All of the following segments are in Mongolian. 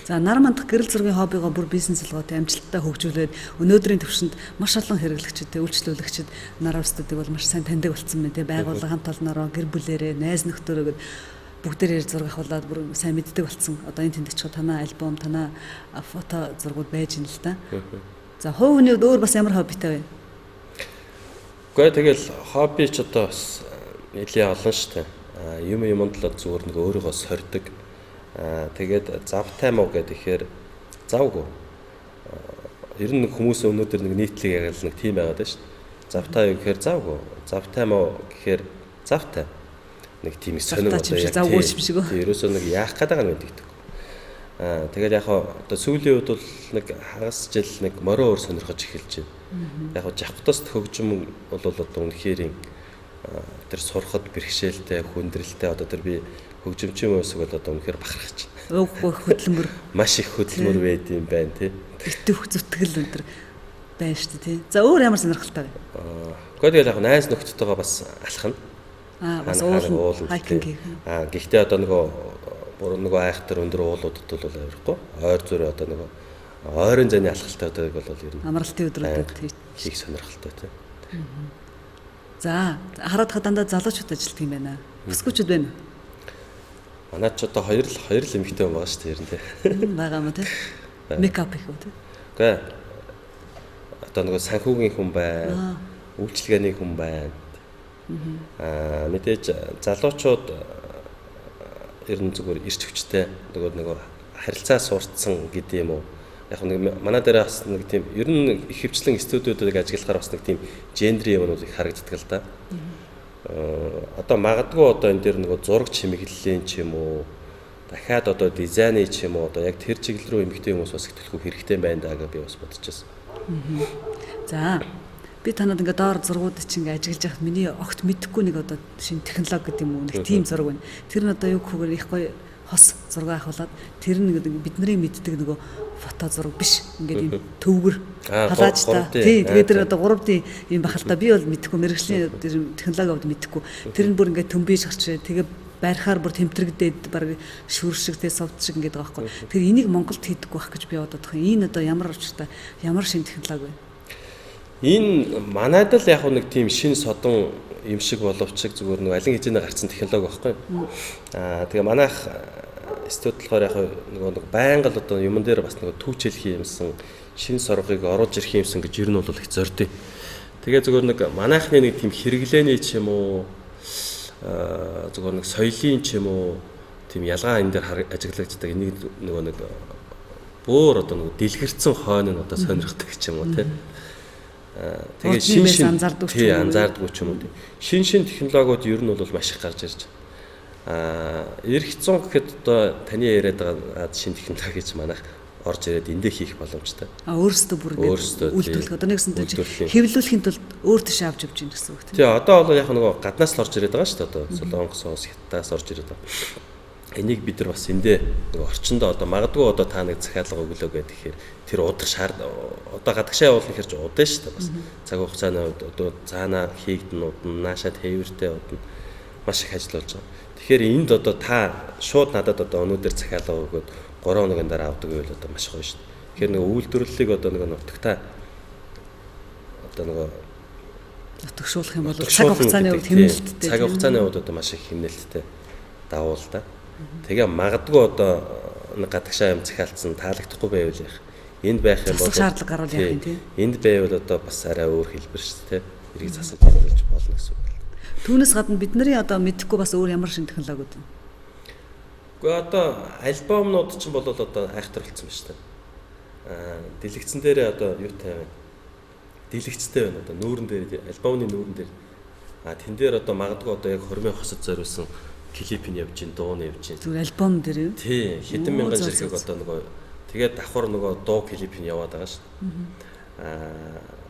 За, нар мандах гэрэл зургийн хоббигоо бүр бизнес болгоод амжилттай хөгжүүлээд өнөөдрийн төвшөнд маш олон хэрэглэгчид, үйлчлүүлэгчид нар студийг бол маш сайн таньдаг болсон байна те. Байгууллага, хамт олноороо, гэр бүлээрээ, найз нөхдөөрөө гэд бүгдээрээ зураг авахлаад бүр сайн мэддэг болсон. Одоо энэ тэнд очиход танаа альбом, танаа фото зургууд байж ин л та. За, хувь хүний хувьд өөр бас ямар хоббитай вэ? Гэхдээ тэгэл хобби ч одоо бас нэлээд олон шүү дээ. Юм юмд л зүгээр нэг өөрийгөө сордог. Тэгээд завтай мó гэдэг ихээр завгүй. Ер нь хүмүүс өнөөдөр нэг нийтлэг яг л нэг тийм байгаад байна шүү дээ. Завтай юу гэхээр завгүй. Завтай мó гэхээр завтай. Нэг тийм сонин одоо яг завгүй юм шиг үү. Ерөөсөө нэг яах гээд байгаа юм мэддэг. Тэгээд яг одоо сүүлийн үед бол нэг хагас жил нэг морин уур сонирхож эхэлж байна. Яг жавхтас хөгжим бол одоо үнэхээр тэр сурахад бэрхшээлтэй, хүндрэлтэй, одоо тэр би хөгжимчин хүмүүсийг бол одоо үнэхээр бахархаж байна. Уугүй хөдөлмөр. Маш их хөдөлмөр байд юм байна тий. Итгэх зүтгэл өнтер байна шүү дээ тий. За, өөр ямар сонирхолтой вэ? Гэхдээ тэгэл яг найз нөхдөдтэйгээ бас алхана. Бас уул hiking хийх. Гэхдээ одоо нөгөө бүр нөгөө айхтар өндөр уулуудад бол авирахгүй. Ойр зурээ одоо нөгөө ойрын зайны алхалтай одоо бол ер нь амралтын өдрүүдэд хийх сонирхолтой тий. За, хараад хаа дандаа залуучууд ажилладаг юм байна. Бүсгүүчүүд байна уу? Манай ч одоо хоёр л эмэгтэй хүн байгаа шүү дээ ер нь тий. Байгаа юм тий. Мейкап их үү тий. Үгүй. Одоо нөгөө санхүүгийн хүн байна. Үйлчилгээний хүн байна. Мэдээж залуучууд ер нь зүгээр ирч хүчтэй нөгөө харилцаа сурцсан гэдэг юм уу. Яг нэг манай дээр бас нэг тийм ер нь их хвчлэн студиудыг ажиглахаар бас нэг тийм гендрийн юмнууд их харагддаг л да. Одоо магадгүй одоо энэ дээр нөгөө зураг чимэглэлийн ч юм уу, дахиад одоо дизайны ч юм уу, одоо яг тэр чиглэл рүү эмэгтэй хүмүүс бас их төлхөө хэрэгтэй байна даа гэж би бас бодож байсан. За, би танад ингээ доор зургууд чинь ингээ ажиглаж байхад миний огт мэдэхгүй нэг одоо шинэ технологи гэдэг юм уу, нэг тийм зураг байна. Тэр нь одоо юу гэхээр их гоё хос зураг авахлаад тэр нь бидний мэддэг нөгөө фото зураг биш. Ингээд юм төвгөр халааж та. Тий, тэгээд тэр одоо 3D юм бахал та. Би бол мэдэхгүй, мэрэгжлийн технологи хувьд мэдэхгүй. Тэр нь бүр ингээд төмбийж гарч ирээ. Тэгээ барихаар бүр тэмтрэгдээд баг шүр шиг тэ совд шиг ингээд байгаа байхгүй. Тэр энийг Монголд хийдэггүй байх гэж би бодоод байгаа. Энэ одоо ямар учиртай, ямар шинэ технологи вэ? Энэ манайд л яг нэг тийм шин содон юм шиг боловч зүгээр нэг алин хизээний гарцсан технологи байхгүй. Тэгээ манайх студ болохоор яг нөгөө нэг байнга л одоо юмн дээр бас нөгөө түүчэлхий юмсан, шин соргыг оруулж ирэх юмсан гэж ер нь бол их зордъё. Тэгээ зүгээр нэг манайхны нэг тийм хэрэглээний ч юм уу, зүгээр нэг соёлын ч юм уу тийм ялгаа энэ дээр ажиглагддаг. Энийг нөгөө нэг бөөр одоо нөгөө дэлгэрсэн хойно нь одоо сонирхдаг ч юм уу тий. Тэгээ шин шин анзаардгүй ч юм уу тий. Шин шин технологиуд ер нь бол маш их гарч ирж байна. Эрх зун гэхэд одоо таны яриад байгаа шин технологи гэж манайх орж ирээд эндээ хийх боломжтой. Өөрсдөө бүр ингээд үйлдвэрлэх. Одоо нэгсэн чинь хэвлүүлэхийн тулд өөр тийш авч явж гин гэсэн үг тийм. Тий, одоо бол яг нөгөө гаднаас л орж ирээд байгаа шүү дээ. Одоо Солонгосоос, Хятадаас орж ирээд байгаа. Энийг бид нар бас эндээ нөгөө орчиндөө одоо магадгүй одоо та нэг захиалга өглөө гэдэг ихээр тэр удах шаард одоо гадагшаа явуулна гэхэр ч удаа шүү дээ бас. Цаг хугацааны хувьд одоо цаанаа хийгдэн удна, наашаа тээвэртэй удна, маш их ажил болж байгаа. Тэгэхээр энд одоо та шууд надад одоо өнөөдөр захиалга өгөөд 3 хоногийн дараа авдаг байвал одоо маш гоё шүү дээ. Тэгэхээр нөгөө үйлдвэрлэлийг одоо нөгөө нутагтаа одоо нөгөө нутагшуулах юм бол цаг хугацааны хувьд хэмнэлттэй. Цаг хугацааны хувьд одоо маш их хэмнэлттэй давуу л да. Тэгээ магадгүй одоо нэг гадагшаа юм захиалцсан таалагдахгүй байвал яах. Энд байх юм бол шаардлага гарвал яах юм тий. Энд байвал одоо бас арай өөр хэлбэр шүү дээ. Эрийг засаж хэлж болно гэсэн үг. Түүнээс гадна бидний одоо мэдэхгүй бас өөр ямар шинэ технологиуд вэ? Гэхдээ одоо альбомнууд ч бол одоо айхтар болсон байна шүү дээ. Дэлгэцэн дээрээ одоо юутай байна? Дэлгэцтэй байна одоо нүүрэн дээр, альбомны нүүрэн дээр. Тэн дээр одоо магадгүй одоо яг хормын хосод зориулсан клип нь явж гин, дуу нь явж гин. Зүгээр альбом дээр юу? Тий, хэдэн мянган зэрэг одоо нөгөө тэгээд давхар нөгөө дуу клип нь яваад байгаа шүү дээ.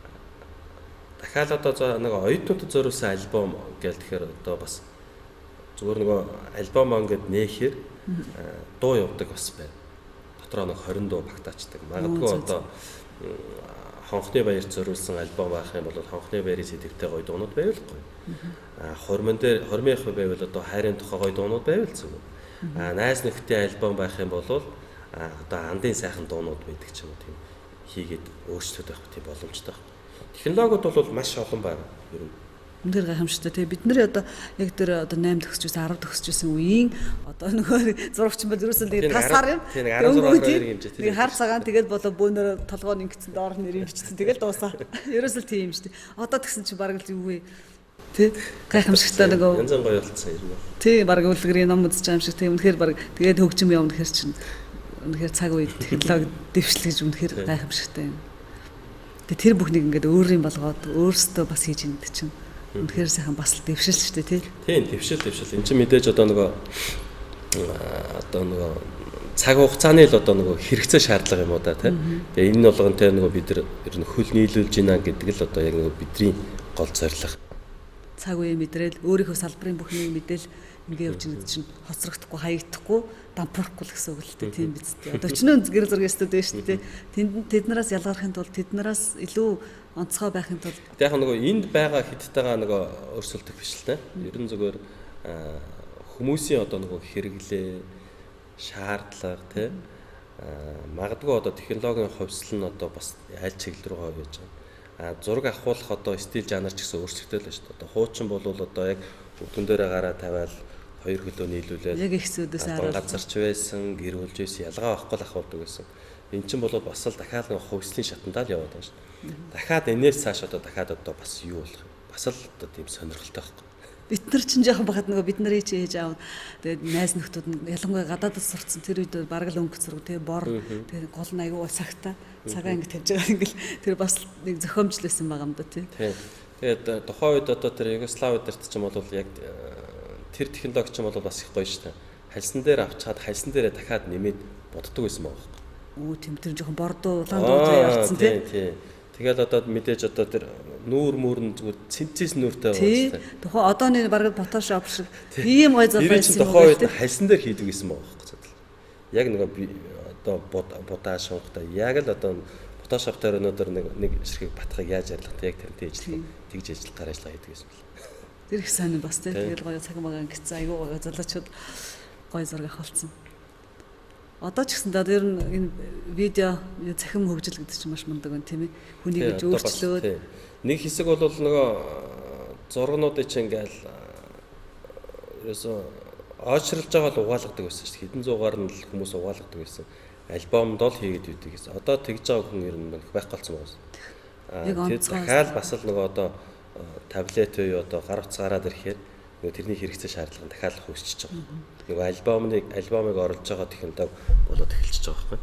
Дахиад одоо нөгөө оюутнуудад зориулсан альбом гээл тэгэхээр одоо бас зүгээр нөгөө альбом ингээд нээхээр дуу явдаг бас байна. Дотроо нэг 20 дуу багтаачдаг. Магадгүй одоо хонхны баярт зориулсан альбом байх юм бол хонхны баярын сэдвтэй гоё дуунууд байвал гоё. Хормон дээр хормынх байвал одоо хайрын тухай гоё дуунууд байвал зүгээр. Найз нөхдийн альбом байх юм бол Одоо андын сайхан дуунууд байдаг ч юм уу, тийм хийгээд өөрчлөлт авах тийм боломжтой байна. Технологиуд бол маш олон байна. Ер нь Үнэхээр гайхамшигтай тий. Бид нэр одоо яг тэр одоо 8 төгсөж байсан, 10 төгсөж байсан үеийн одоо нөгөө зурагч бол ерөөсөө нэг тасаар юм. Тийм, нэг 16 2 хэмжээ тий. Нэг хар цагаан тэгээд болоо бөөнөрөө толгоо нь ингэсэн, доор нь нэр бичсэн, тэгэл дуусаа. Ерөөсөө тийм юм шүү дээ. Одоо тэгсэн чинь бараг л юу вэ? Тий. Гайхамшигтай нөгөө янз янз гоё болцсон юм. Тий, бараг үлгэрийн ном үзэж байгаа юм шиг тий. Үнэхээр бараг тэгээд хөгжим явна гэхэр чинь үнэхээр цаг үед технологи дэвшлэж гэж үнэхээр гайхамшигтай юм. Тэгээ тэр бүхнийг ингээд өөрийн болгоод өөрсдөө бас хийж ингэдэг чинь үнэхээр сайхан бас л дэвшил шүү дээ тий. Тийм, дэвшил дэвшил. Энд чинь мэдээж одоо нөгөө цаг хугацааны л одоо нөгөө хэрэгцээ шаардлага юм уу да тий. Тэгээ энэ нь болгонтэй нөгөө бид нар ер нь хөл нийлүүлж байна гэдэг л одоо яг нөгөө бидний гол зорилго. Цаг үеийн мэдрээл өөрийнхөө салбарын бүхнийг мэдээл ингээ явж байгаа чинь хоцрогдохгүй, хаягдахгүй, дампуурахгүй л гэсэн үг л дээ, тийм биз дээ. Одоо өчнөө гэрэл зургийн студио шүү дээ. Тэнд тэднээс ялгархын тулд, тэднээс илүү онцгой байхын тулд яг нөгөө энд байгаа хидтэйгээ нөгөө өрсөлдөх биш л дээ. Ер нь зүгээр хүмүүсийн одоо нөгөө хэрэглээ, шаардлага тий, магадгүй одоо технологийн хувьсэл нь одоо бас аль чиглэл рүү явж байгаа. А зураг авахуулах одоо стил жанр ч гэсэн өөрчлөгдөөл байна шүү дээ. Одоо хуучин бол одоо яг өвдөн дээрээ гараа тавиал хоёр хөлөө нийлүүлээд яг их зүүдээс харуул газарч байсан, гэр бүлж байсан, ялгаа авахгүй л ахуулдаг байсан. Эн чинь бол бас л дахиад нэг хувьслын шатандаа л яваад байгаа шүү дээ. Дахиад энэс цааш одоо дахиад одоо бас юу болох юм? Бас л одоо тийм сонирхолтой байхгүй. Бид нар чинь жоохон бахад нөгөө бид нарын чи ээж аав тэгээд найз нөхдүүд нь ялангуяа гадаадд сурцсан тэр үед бараг л өнгө зураг тий бор тэгээд гол нь аягүй цагтаа цагаа ингэ тавьж байгаа ингээл тэр бас нэг зохиомжлсон байгаа юм да тий. Тэгээд тухайн үед одоо тэр Югослав дэрт ч юм бол яг тэр технологи ч юм бол бас их гоё шүү дээ. Хальсан дээр авчаад хальсан дээрээ дахиад нэмээд боддог байсан байгаа байхгүй. Өө тийм, тэр жоохон бордоо улаан дуу явцсан тий. Тий. Тэгэл одоо мэдээж одоо тэр нүүр мүр нь зүгээр цэнцээс нүүртэй байгаа шүү дээ. Тухайн одооны бараг Photoshop шиг ийм гоё зураг байсан юм. Тухайн үед хальсан дээр хийдэг гэсэн байгаа байхгүй цадал. Яг нөгөө одоо будаа шунхтай яг л одоо Photoshop дээр өнөөдөр нэг ширхэг батхыг яаж арилгах яг тэрнтэй ажиллах тэгж ажиллах гар ажиллаа хийдэг гэсэн бэл. Тэр их сайн бас тий. Тэгэл гоё цаг магаан гэсэн айгүй гоё залуучууд гоё зураг авах болсон. Одоо ч гэсэн дээ ер нь энэ видео цахим хөгжил гэдэг чинь маш мундаг байна тийм ээ. Хүнийг гэж өөрчлөөд нэг хэсэг бол нөгөө зургнуудыг чинь ингээл ерөөсөө оочирлж байгаа л угаалгадаг байсан шүү дээ. Хэдэн зуугаар нь л хүмүүс угаалгадаг байсан. Альбомд л хийгээд үйдэг гэсэн. Одоо тэгж байгаа хүн ер нь байхгүй болсон байгаа. Тэр дахиад бас л нөгөө одоо таблет үе одоо гар утас гараад ирэхээр нөгөө тэрний хэрэгцээ шаардлага нь дахиад хөгжиж байгаа. Нөгөө альбомыг оруулж байгаа технологи болоод эхэлчихэж байгаа байхгүй.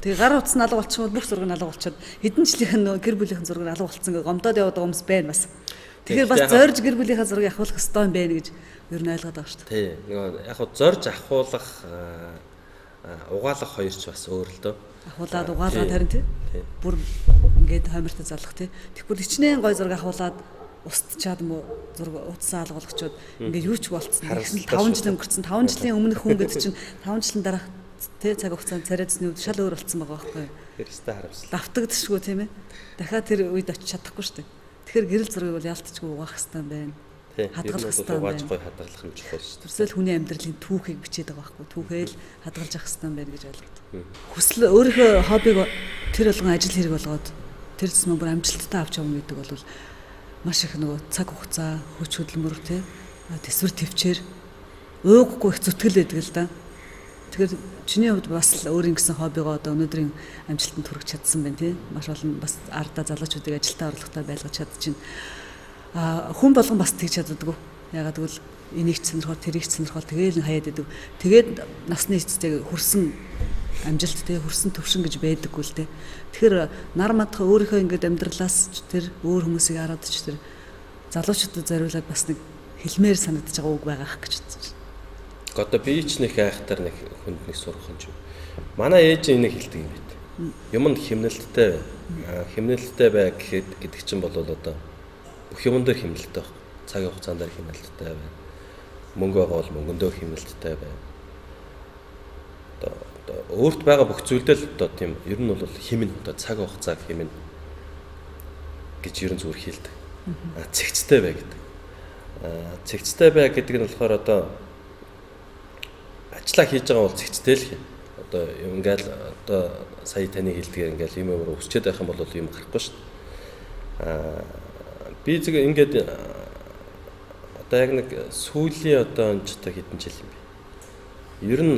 Тэгээ гар утас нь алга болчихвол бүх зураг нь алга болчиход хэдэн жилийнх нь гэр бүлийнхэн зураг нь алга болцсон гэ гомдоод яваад байгаа хүмүүс байна бас. Тэгэхээр бас зорж гэр бүлийнхаа зургийг авахулах ёстой юм байна гэж ер нь ойлгоод байгаа шүү дээ. Тий. Нөгөө яг хөө зорж авахулах угаалгах хоёр ч бас өөр л дөө. Ахуулаад угаалгаад харин тий. Бүр ингээд хоймортой залах тий. Тэгвэл хичнээн гой зураг ахуулаад устчаад мө зураг утсаа алгуулгачод ингээд юу ч болцсон. Тэгсэн 5 жил өнгөрцөн. 5 жилийн өмнөх хүн гэдэг чинь 5 жилийн дараах тий цаг хугацаанд царай зүсний үед шал өөр болцсон байгаа байхгүй юу? Хэрэгтэй харамсал. Давтагдчихгүй тийм ээ. Дахиад тэр үед очиж чадахгүй шүү дээ. Тэгэхээр гэрэл зургийг бол ялтчгүй угаах хэрэгтэй юм байна. Хадгалах хэрэгтэй байна. Угааж гой хадгалах нь чухал шүү дээ. Тэрсэл хүний амьдралын түүхийг бичээд байгаа байхгүй. Түүхээ л хадгалж явах хэрэгтэй юм байна гэж ойлгодог. Хүсэл өөрийнхөө хоббиг тэр болгон ажил хэрэг болгоод тэр зэсмэ бүр амжилттай авч явна гэдэг бол маш их нөгөө цаг хугацаа, хүч хөдөлмөр тий төсвөр төвчээр ууггүй их зүтгэл байдаг л да. Тэгэхээр чиний хувьд бас л өөрийн гэсэн хоббигоо одоо өнөөдрийн амжилтанд хүргэж чадсан байна тий. Маш олон бас ардаа залуучуудыг ажилтаа орлоготой байлгаж чадчихэв. А хүн болгон бас тэгж чаддаггүй. Ягаад гэвэл энийг ч сонирхол, тэрийг ч сонирхол тэгээл хаяад идэв. Тэгээд насны эцэстээ хүрсэн амжилт тий хүрсэн төвшин гэж байдаггүй л тий. Тэгэхээр нар мадха өөрийнхөө ингээд амьдралаас ч тэр өөр хүмүүсийг хараад ч тэр залуучуудад зориулаад бас нэг хэлмээр санагдаж байгаа үг байгаа х гэж бодсон чинь. Одоо би ч нэг айхтар нэг хүнд нэг сурах юм чи. Манай ээж энийг хэлдэг юм байт. Юм нь химнэлттэй бай. Химнэлттэй бай гэхэд гэдэг чинь бол одоо бүх юмн дээр химнэлттэй байх. Цагийн хугацаан дээр химнэлттэй бай. Мөнгө байгаа бол мөнгөндөө химнэлттэй бай. Одоо өөрт байгаа бүх зүйлдээ л одоо тийм ер нь бол химэн одоо цаг хугацааг химэн гэж ер нь зүгээр хэлдэг. Цэгцтэй бай гэдэг. Цэгцтэй бай гэдэг нь болохоор одоо ажлаа хийж байгаа бол цэгцтэй л хий. Одоо ингээл одоо сая таны хэлдгээр ингээл юм өөр өсчээд байх юм бол юм гарахгүй шүү дээ. Би зөв ингээд одоо яг нэг сүүлийн одоо энэ ч одоо хэдэн жил юм бэ? Ер нь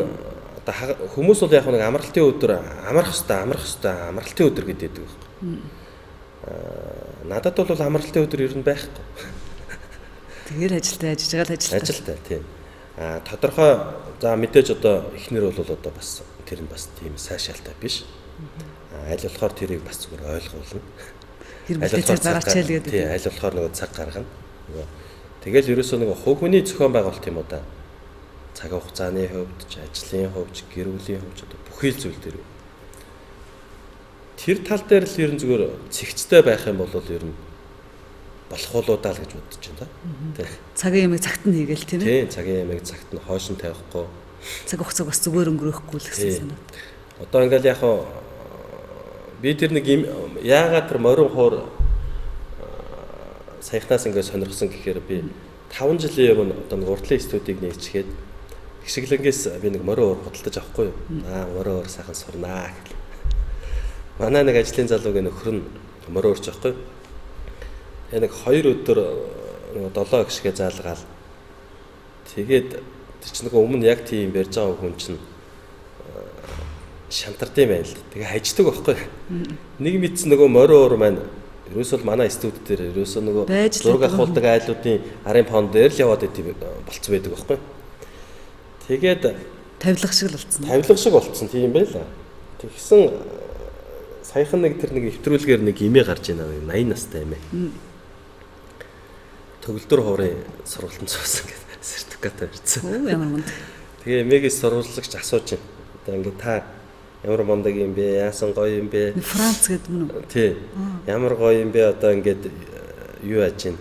одоо хүмүүс бол яг нэг амралтын өдөр амрах хэвээр амралтын өдөр гэдэг байхгүй. Надад бол амралтын өдөр ер нь байхгүй. Тэгэл ажилтай ажиллаж байгаа л ажилтай. Ажилтай тийм. Тодорхой за мэдээж одоо эхнэр бол одоо бас тэр нь бас тийм сайшаалтай биш. Аль болохоор тэрийг бас зүгээр ойлгуулна. Хэр бүтэцээр зараач л гэдэг. Тийм, аль болохоор нөгөө цаг гаргана. Нөгөө тэгэл ерөөсөө нөгөө хувь хүний зохион байгуулалт юм уу да. Цаг хугацааны хувьд ч, ажлын хувьд ч, гэр бүлийн хувьд ч одоо бүхий л зүйл дээр. Тэр тал дээр л ер нь зүгээр цэгцтэй байх юм бол ер нь болох болоо даа л гэж бодож байна да. Цагийн ямыг цагт нь хийгээл тийм ээ. Тийм, цагийн ямыг цагт нь хойш нь тавихгүй. Цаг хугацааг бас зүгээр өнгөрөөхгүй л гэсэн санаа. Одоо ингээл яг би тэр нэг юм яагаад тэр морин хуур саяхнаас ингээд сонирхсон гэхээр би 5 жилийн өмнө одоо нэг уртлын студийг нээчгээд Гişгэлэнгээс би нэг морин хуур худалдаж авахгүй юу. Морин хуур сайхан сурнаа гэл. Манай нэг ажлын залуугийн нөхөр нь морин хуурч авахгүй. Тэгээ нэг 2 өдөр 7 гişгээ заалгаал. Тэгээд тэр чинь нөгөө өмнө яг тийм барьж байгаа хүн чинь шантардсан байна л. Тэгээ хайждаг байхгүй. Нэг мэдсэн нөгөө морин уур маань ерөөсөө л манай студи дээр ерөөсөө нөгөө зураг авахулдаг айлуудын арын фонд дээр л яваад идэв болцсон байдаг байхгүй. Тэгээд тавилга шиг л болцсон. Тавилга шиг болцсон тийм байла. Тэгсэн саяхан нэг тэр нэг нэвтрүүлгээр нэг эмээ гарч ийнэ 80 настай эмээ. Төгөлдөр хуурын сургалтанд суусан гэдэг сертификат авчихсан. Оо ямар мундаг. Тэгээ эмээгээс сурвалжлагч асууж байна. Одоо ингээд та ямар мундаг юм бэ? Яасан гоё юм бэ? Франц гэдэг мөн үү? Тий. Ямар гоё юм бэ? Одоо ингээд юу яаж байна?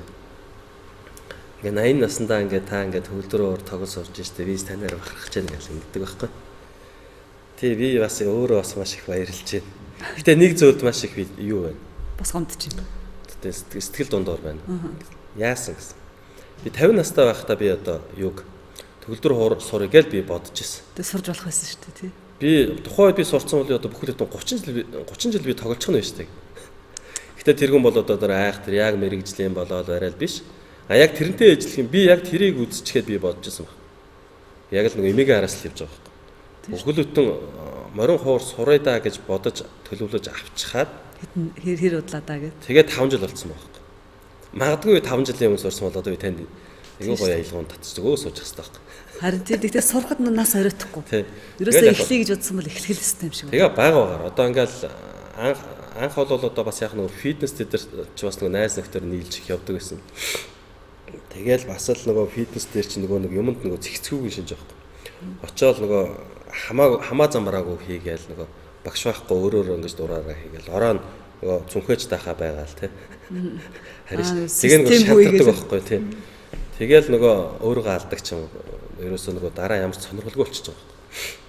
Ингээд 80 наснда ингээд та ингээд төгөлдөр уур тоглол сурж штэ. Би танаар бахархаж байна гэл ингэдэг байхгүй. Тий, би бас өөрөө бас маш их баярлж байна. Гэтэ нэг зүйлд маш их юу байна? Бас гомдож байна. Тэ сэтгэл дундуур байна. Яасан гэсэн. Би 50 настай байхдаа би одоо юг төгөлдөр хуур сурыг гэж би бодож ирсэн. Тэг сурж болох байсан шүү дээ, тий. Би тухайн үед би сурцсан бол одоо бүхэл бүтэн 30 жил би тоглочих нь байна шүү дээ. Гэтэ тэргүн бол одоо тэр айх тэр яг мэрэгжлийн болоод барайл биш. А яг тэрнтэй ажиллах юм би яг тэрийг үзчихэд би бодож ирсэн баг. Яг л нэг эмээгийн араас л явж байгаа байхгүй. Бүхэл бүтэн морин хуур сурая даа гэж бодож төлөвлөж авчихад хэр хэр удлаа даа гэд. Тэгээд 5 жил болцсон байхгүй. Магадгүй 5 жилийн өмнө сурсан бол одоо би танд айгүй гоё аялгаунд татчих өө суучих хэрэгтэй байхгүй. Харин тий тэгтээ сурахад нас оройтхгүй. Ерөөсөө эхлэе гэж бодсон бол эхлэх л ёстой юм шиг байна. Тэгээ бага багаар одоо ингээл анх бол одоо бас яг нөгөө фитнес дээр ч бас нөгөө найз нөхдөр нийлж их явдаг байсан. Тэгээл бас л нөгөө фитнес дээр чи нөгөө нэг юмд нөгөө зэгцгүүг шинж байхгүй. Очоол нөгөө хамаа замбараагүй хийгээл нөгөө багш байхгүй өөрөөрөө ингэж дураараа хийгээл ороо нөгөө цүнхэж таахаа байгаа л тий. Харин тэгээ нөгөө шантардаг байхгүй тий. Тэгээл нөгөө өөрийгөө алдаг ч юм ерөөсөө нөгөө дараа ямар ч сонирхолгүй болчихж байгаа байхгүй.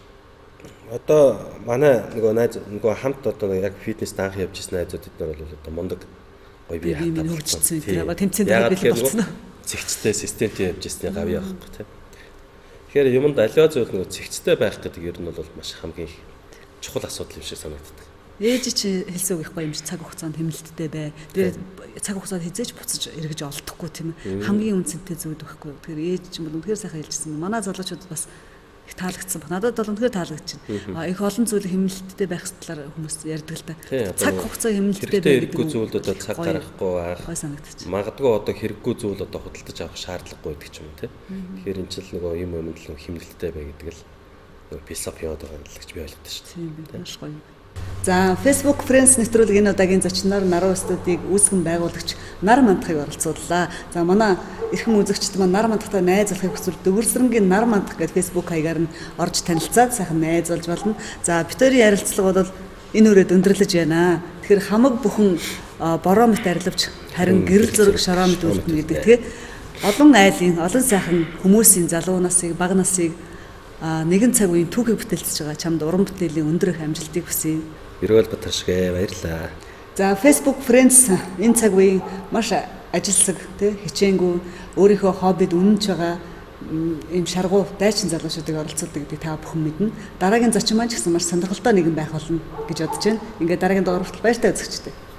Одоо манай нөгөө найз нөгөө хамт одоо яг фитнест анх явж ирсэн найзууд эднэр бол одоо мундаг гоё бие хатаа хөгжсөн тэр тэмцээнд бэлэн болсон. Зэгцтэй системтэй явж ирсний гавьяа байхгүй тий. Тэгэхээр юмд аливаа зүйл нөгөө зэгцтэй байх гэдэг ер нь бол маш хамгийн их чухал асуудал юм шиг санагддаг. Ээж чи хэлсэн үг их гоё юм шиг цаг хугацаанд хэмнэлттэй бай. Тэгээд цаг хугацаанд хизээж буцаж эргэж олдохгүй тийм ээ. Хамгийн үнцэнтэй зүйл байхгүй. Тэгэхээр ээж чинь бол үнэхээр сайхан хэлжсэн. Манай залуучууд бас их таалагдсан баг. Надад бол үнэхээр таалагдчихэв. Их олон зүйл хэмнэлттэй байх талаар хүмүүс ярьдаг л да. Цаг хугацаа хэмнэлттэй байх хэрэггүй зүйлд одоо цаг гаргахгүй байх. Гой санагдчих. Магадгүй одоо хэрэггүй зүйл одоо худалдаж авах шаардлагагүй гэдэг ч юм уу тий. Тэгэхээр энэ ч л нөгөө юм юмд л хэмнэлттэй бай гэдэг л нөгөө философи яваад байгаа гэж би ойлгодог шүү дээ. Тийм маш гоё. За Facebook Friends нэвтрүүлэг энэ удаагийн зочноор Наруу студийг үүсгэн байгуулагч Нар Мандахыг оролцууллаа. За манай эрхэм үзэгчид маань Нар Мандахтай найз болохыг хүсвэл Дөвөрсрэнгийн Нар Мандах гэдэг Facebook хаягаар нь орж танилцаад сайхан найз болж болно. За бид хоёрын ярилцлага бол энэ үрээд өндөрлөж байна. Тэгэхээр хамаг бүхэн бороо мэт арилвч харин гэрэл зураг шороо мэт үлдэнэ гэдэг тий. Олон айлын, олон сайхан хүмүүсийн залуу насыг, бага насыг нэгэн цаг үеийн түүхийг бүтээлцэж байгаа чамд уран бүтээлийн өндөр их амжилтыг хүсье. Ерөөл Батаршгэ баярлалаа. За Facebook Friends энэ цаг үеийн маш ажилсаг тий хичээнгүй өөрийнхөө хоббид үнэнч байгаа ийм шаргуу дайчин залуучуудыг оролцуулдаг гэдгийг та бүхэн мэднэ. Дараагийн зочин маань ч гэсэн маш сонирхолтой нэгэн байх болно гэж бодож байна. Ингээд дараагийн дугаар хүртэл баяртай үзэгчдээ.